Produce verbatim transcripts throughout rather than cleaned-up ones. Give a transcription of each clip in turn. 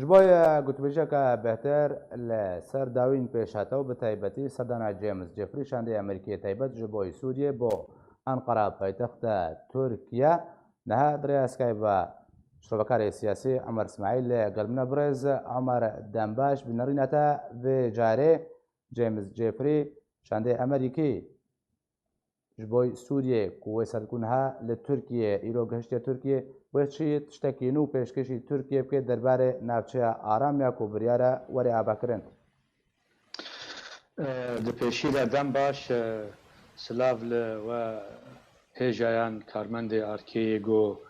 Ji bo ye gotûbêjeke bêhtir li ser dawîn pêş hate û bi taybetî serdana James Jeffrey şandê Amerîkiyê taybet ji bo Sûriyê bo Enqera paytexta Tirkiye. Niha di rêya Skype ve şrovekarê siyasî Omer Smaîl li gel min e. Birêz Omer, dem baş. Bi nerîna te vê carê James Jeffrey şandê Amerîkî ji bo Sûriyê ku wê ser ku niha li Tirkiye, îro gihiştiye Tirkiye, wê çi tiştekî nû pêşkêşî Tirkiye bike derbarê navçeya Aram ya ku biryare were avakirin? Di pêşî de dem baş, silav li we hêjayan, karmendê Arkeyê ku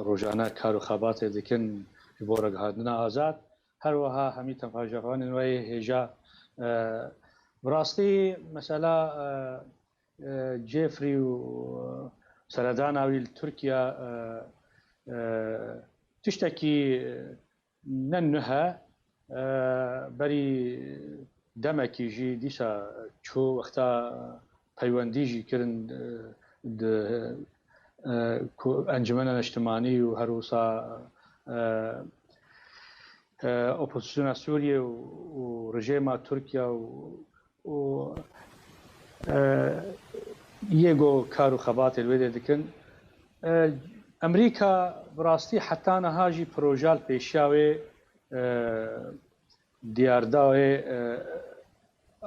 rojane kar û xebatê dikin ji bo ragihandina azad. Her wiha hemî temaşevanên we yê hêja. Bi rastî mesela Jeffrey û seredana wî li Tirkiye tiştekî ne nuh e, berî demekî jî dîsa çû wexta peywendî jî kirin di Encumena Niştimanî û her wisa Opozisyona Sûriyê û rejêma Tirkiye û û yê ku kar û xebatê li wê dê dikin. Amerîka bi rastî heta niha jî proja li pêşiya wê diyar da wê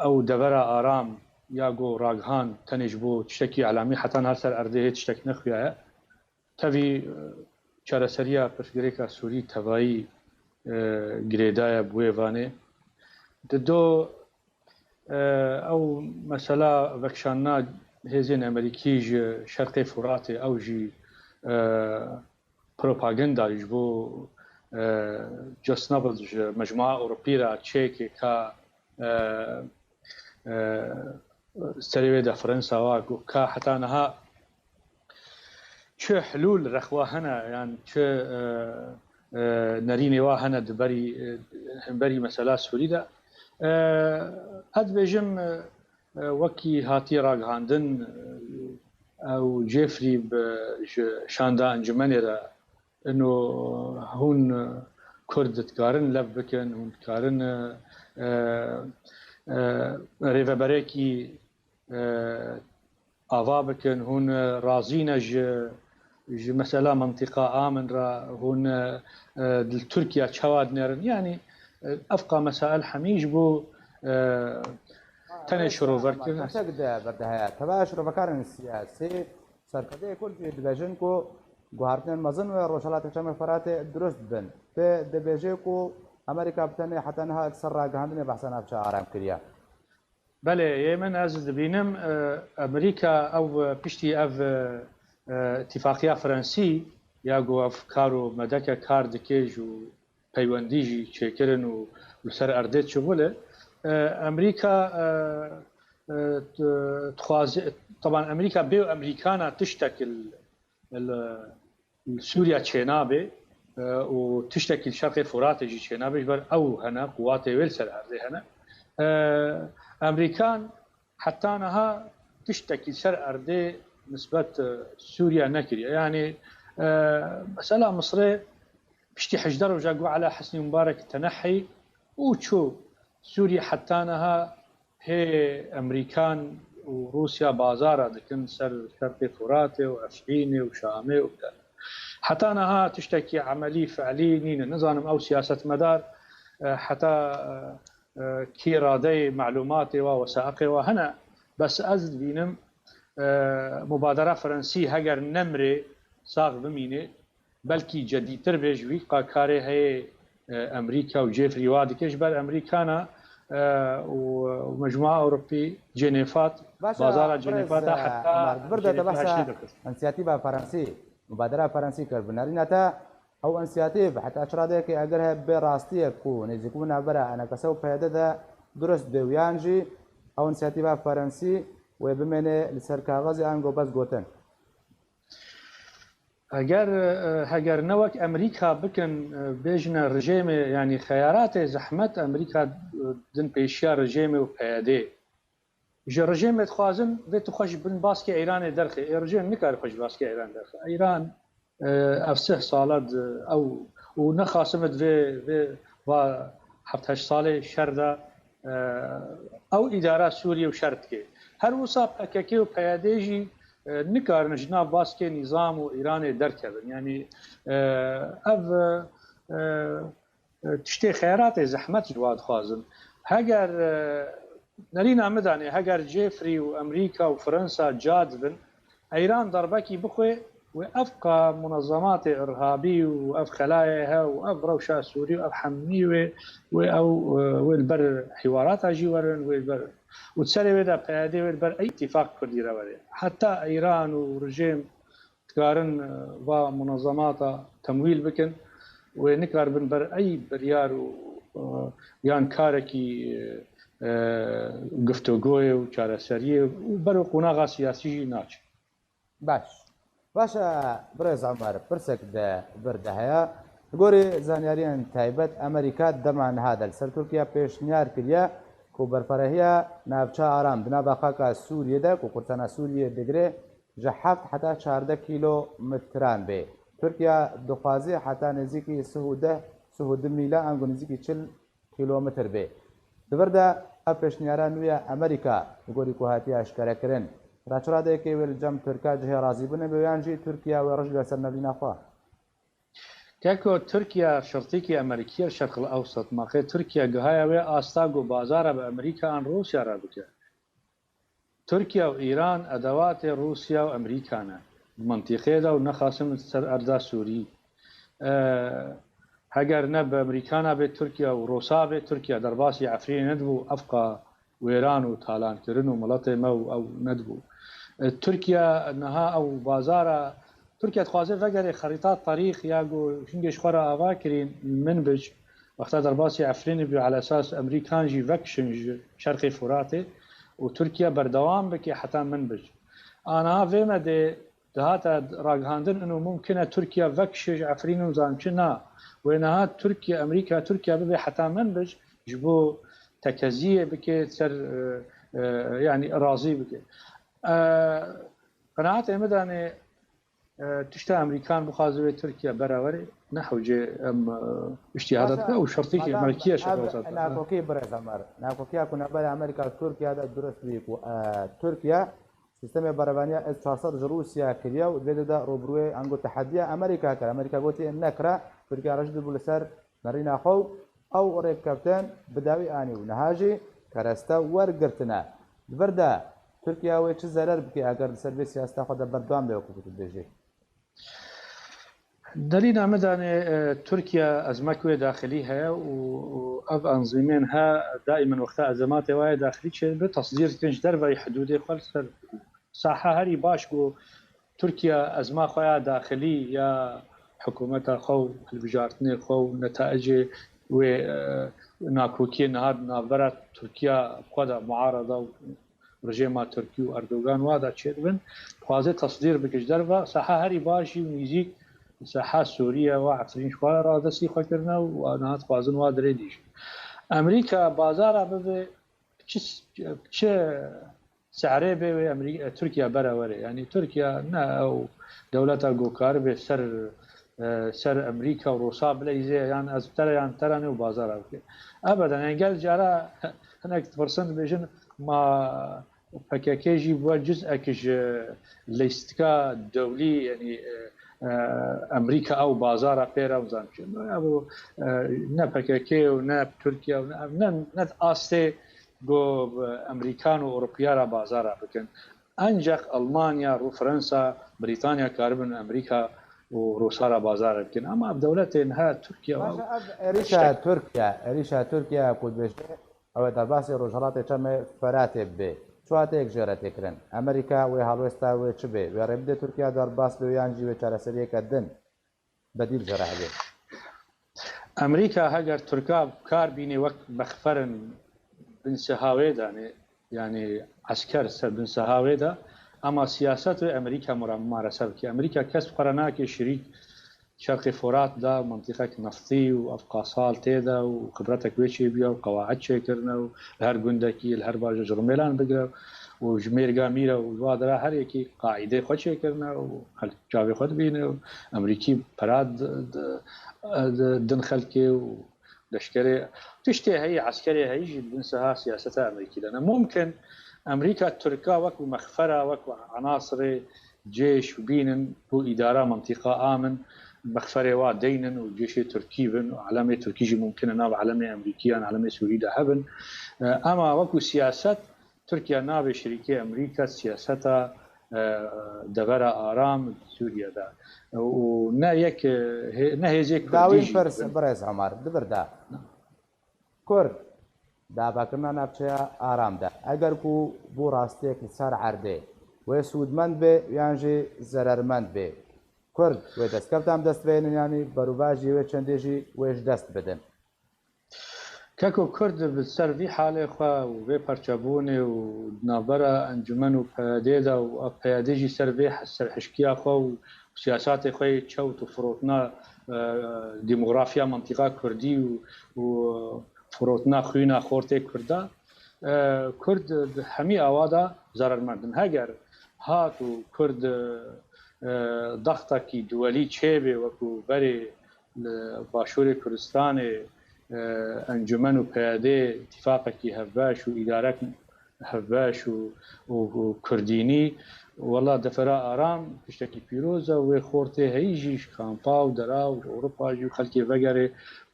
ew devera aram ya ku ragihand tenê ji bo tiştekî elamî heta niha li ser erdê hê tiştek nexuyaye. Tevî çareseriya pirsgirêka Sûrî tevayî girêdaye bi wê vanê. Di do ew mesela vekişandina hêzên Amerîkî ji Şerqê Furatê ew jî propaganda ji bo Just Nabl ji Mecmua Ewropî re çêkê ka serê wê de Fransa wa ku ka heta niha çi hilûl rexwa hene yan çi nerînê wa hene di berî hemberî mesela Sûrî de. Ez dibêjim wekî hatiye ragihandin ew Jeffrey bi ji şanda encûmenê re ino hûn Kurd dikarin lev bikin, hûn dikarin rêveberekî ava bikin, hûn razî ne ji ji mesela mintîqa a min re, hûn li Tirkiye çawa dinêrin? Yanî ev qa mesail hemî ji bo tenê şiroverkirin. Tiştek di vir de heye. Teva şirovekarên siyasî, serkirdeyê Kurd jî dibêjin ku guhertinên mezin wê Rojhelata Çemê Feratê dirust bin. Tu dibêjê ku Amerîka bi tenê heta niha li ser ragihandinê behsa navçeya aram kiriye. Belê, yê min ez dibînim Amerîka ew piştî ev îtîfaqiya Fransî ya ku ev kar û medeke kar dike ji peywendî jî çêkirin û li ser erdê çivûl e. Amerîka dixwaze, teban Amerîka bê û Amerîkana tiştek li Sûriya çênabe û tiştekî li Şerqê Furatê jî çênabe, ji ber ew hene, quwatê wê li ser erdê hene. Amerîkan heta niha tiştekî li ser erdê nisbet Sûriya nekiriye. Yanî mesela Misirê piştî hejdeh roja got Ela Hesnî Mubarek tenehî û çû Sûriye heta niha hê Amerîkan û Rûsya bazara dikin ser Şerqê Furatê û Efrînê û Şamê û te. Heta niha tiştekî emelî, fiilî nîne. Nizanim ew siyasetmedar e, heta e, e, kî radeyê melûmatê wa, wesaiqê wa hene. Bes ez dibînim e, mubadera Fransî heger nemrê, sax bimînê, belkî cedîtir bê ji wî qa karê heyê Amerîka û Jeffrey wa dike ji ber Amerîkana û Mecmua Ewropî, Cenêfat, bazara Cenêfata heta Însiyatîfa Feransî, mubadera Feransî kir. Bi nerîna te ew însiyatîf heta çi radeyekê eger hebe bê rastiyek ku nêzîkbûn navbera enekese û P Y D de durust be û yan jî ew însiyatîfa Feransî wê bimêne li ser kaxizê ango bes gotin? Eger heger ne wek Amerîka bikin, bêjine rejêmê, yanî xeyaratê zehmet Amerîka din pêşiya rejêmê û P Y D'ê. Ji rejêmê dixwazin vê tu xwe ji bin baskê Îranê derxê. Ê rejêm nikare xwe ji baskê Îran derxe. Îran ev sih sala di ew û nexasim di vê, vê va heft heşt salê şer de, e, ew îdara Sûriyê û şer dike. Her wisa P K K û P Y D jî, e, nikarin ji nav baskê nîzam û Îranê derkevin. Yanî, e, ev, e, e, tiştê xeyratê zehmet ji wa dixwazin. Heger, e, nerîna min danê, heger Cefrî û Emerîka û Fransa ca dibin, Îran derbekî bixwe, wê ev qa munezematê irhabî û ev xelayê he û ev rewşa Sûrî û ev hemî wê, wê ew, e, wê li ber hîwarata jî werin, wê li ber, û di serê wê de P Y D wê li ber ey îtîfaq Kurdî re were. Heta Îran û rejîm dikarin, e, va munezemata temwîl bikin, wê nikaribin ber ey biryar û, e, yan karekî, e, e, giftogoyê û çareseriyê û ber û qonaxa siyasî jî naçin. Baş. Baş e, birêz Omer, pirsek de vir de heye. Li gorî zanyariyên taybet, Amerîka dema niha de li ser Tirkiye pêşniyar kiriye ku berferehiya navça aram di nava xaka Sûriyê de ku qursana Sûriyê digire, ji heft heta çardeh kîlometran bê. Tirkiye dixwaze heta nêzîkî sih û deh, sih û du mîla, ango nêzîkî çil kîlometr bê. Di vir de ev pêşniyara nû ya Amerîka, li gorî ku hatiye eşkerekirin, raçiradeyekê wê li cem Tirka cihê razîbûnê be yan jî Tirkiye wê rij li ser nerîna xwe? Keko, Tirkiye şirtîkî Amerîkî ye li Şerqil Ewsat. Ma qê Tirkiye gihaye wê asta ku bazara bi Amerîka an Rûsya re bike? Tirkiye û Îran edewatê Rûsya û Amerîka ne di mintîqê de û nexasim li ser erda Sûrî. E, heger ne bi Amerîkana bê Tirkiye û Rûsa bê, Tirkiye derbasî Efrînê nedibû, evqa wêran û talankirin û miletê me û ew nedibû. E, Tirkiye niha ew bazara, Tirkiye dixwaze vegere xerîta tarîx ya ku hingê ji xwe re ava kirîn, Minbic, wexta derbasî Efrînê bû, ala esas Amerîkan jî vekişin ji şerqê Furatê û Tirkiye berdewam bike heta Minbic. Aniha vê me dê dihate ragihandin, ino mumkin e Tirkiye vekişe ji Efrîn û zan çi na. Wê niha Tirkiye, Amerîka, Tirkiye bibe heta Minbic ji bo tekeziyê bike ser, e, e, yanî razî bike. E, qenaetê min danê, e, tişta Amerîkan bixwaze wê Tirkiye bere werê, ne hewcê em, e, îştîhada dike û şertîkî Amerîkiye şeklewsat. Nakokî birêz Omer. Nakokiya ku navbera Amerîka û Tirkiye de durust bûye ku, e, Tirkiye sîstemê berevaniya S çar sed ji Rûsya kiriye û divê de rûbirûyê ango tehediya Amerîka kir. Amerîka gotiye nekira, Tirkiye re jî dibû li ser nerîna xwe û ew rêkeftin bi dawî anî û niha jî kereste wergirtine. Li vir de Tirkiye wê çi zerer bike eger li ser vê siyaseta xwe de berdewam be wekî ku tu dibêjî? Derîna min danê, e, Tirkiye ezmek wê daxilî heye û, û ev enzîmên he daîmen wexta ezematê wayê daxilî çêdibe, tesdîr dikin ji derveyî hidûdê xwe li ser saha herî baş ku Tirkiye ezma xwe ya daxilî ya hikûmeta xwe û hilbijartinê xwe û netaicê wê, e, nakokiyê niha di navbera Tirkiye xwe de muarada û rejêma Tirkî û Erdogan wa de çêdibin, dixwaze tesdîr bike ji derve. Saha herî baş jî û nîzîk saha Sûriye wa Efrîn ji xwe re radestî xwe kirine û niha dixwazin wa dirê dîjin. Amerîka bazara bibe çi, çi se'rê bê wê Amerî-, Tirkiye bere werê. Yanî Tirkiye ne ew dewleta ku karibe ser, e, ser Amerîka û Rûsa bileyzê, yan ez bi te re yan te re ne û bazara bike. Ebeden, yani gel cara hinek dipirsin dibêjin ma P K K jî bûye ciz'ek ji lîstika dewlî, yanî, e, e, Amerîka ew bazara pê re zan çi. Ya bu, e, ne P K K û ne Tirkiye û ne, ne, ne di astê ku, e, Amerîkan û Ewropiya re bazara bikin. Ancak Almanya, Ru-, Fransa, Brîtanya karibin Amerîka û Rûsa re bazar bikin. Ama ev dewletên he Tirkiye Baş e, ev êrîşa Tirkiye, êrîşa Tirkiye ku dibêje ew ê derbasî Rojhelatê Çemê Feratê bibe. Çi hateyek jê re tê kirin? Amerîka wê halwêsta wê çi bê? Wê rê bide Tirkiye derbas be yan jî wê çareseriyeke din bedîl jê re hebe? Amerîka heger Tirka kar bînê wek mexferin bin sihawê danê, yanî esker ser bin sihawê de, ama siyaset wê Amerîka mura-, mumarese bike. Amerîka kes xwe re nake şirîk Şerqê Forat de mintîqek neftî û ev qasal tê de û xibretek wê çêbûye û qewaet çêkirine û li her gundekî, li her bajar ji Rumêlan bigire û ji Mêrga Mîre û ji wa dera her yekî qaîdê xwe çêkirine û xelk çavê xwe dibîne û Emerîkî pera di, di, di, din xelkê û leşkerê. Tiştê heyî, eskerê heyî jî di bin siha siyaseta Emerîkî de ne. Mumkin Emerîka Tirka wekû mexfera, wekû enasirê cêş bînin bo îdara mintîqa amin, mexferê wa deynin û cêşê Tirkî bin û elemê Tirkî jî mumkin e nav elemê Emerîkî yan elemê Sûrî de hebin. E, Ema wekû siyaset, Tirkiye nabê şirîkê Emerîka siyaseta, e, devera aram Sûriye de. Û ne yek, e, hê-, ne hêzê Kurdî Dawîn jî pirs, dibin. Birêz Omar, di vir de. Kurd, di avakirina navçeya aram de, eger ku bû rastiyek li ser erdê, wê sûdmend bê yan jî zerermend bê, Kurd wê destkeftan bi dest bênin, yanî berûvajî wê çendê jî wê ji dest bidin. Keko Kurd bi ser vî halê xwe û vê perçebûnê û di navbera encûmen û P Y D'ê de û ev P Y D jî ser vê serhişkiya xwe û siyasatê xwe yê çewt û firotina, e, demografiya mintîqa Kurdî û, û firotina xwîna xortê Kurda, e, Kurd di hemî awa de zerermend in. Heger hat û Kurd, e, daxtakî duwelî çêbê wekû berê li Başûrê Kurdistanê, e, encûmen û P Y D îtîfaqekî hevbeş û îdarek hevbeş û, û, û kurdînî, wela defera aram tiştekî pîroz e. Wê xortê heyî jî ji kampa û dera û ji Ewropa jî û xelkê vegerê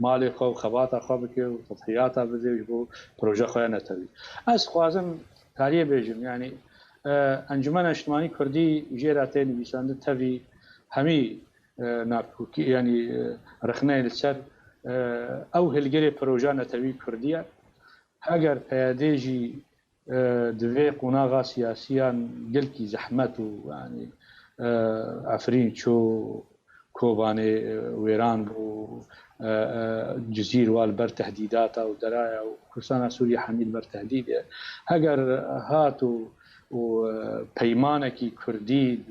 malê xwe û xebata xwe bike û tedhiyata bide ji bo proje xwe ya netewî. Ez dixwazim kariyê bêjim, yanî, e, Encûmena Niştimanî Kurdî jê re tê nivîsandin tevî hemî, e, nakokî, yanî, e, rexneyê li ser, e, ew hilgirê proja netewî Kurdî ye. Heger P Y D jî, e, di vê qonaxa siyasiyan gelkî zehmet û, yanî, e, Efrîn çû, Kobanê, e, wêran bû, e, e, Cizîr wa li ber tehdîdata û deraya û Kurdistana Sûriye hemî li ber tehdîd e. Heger hat û, û, e, peymanekî Kurdî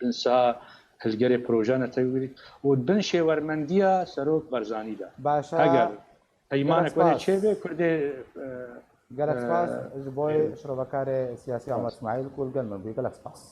bin siha hilgerê proje netewî û bin şêwermendiya Serok Barzanî de. Baş e. Heger peymanek Gelek were spas. Çêbe Kurdê, e, Gelek e, spas ji bo e, şirovekarê siyasî Ahmet Spas. İsmail ku li gel min bû. Gelek spas.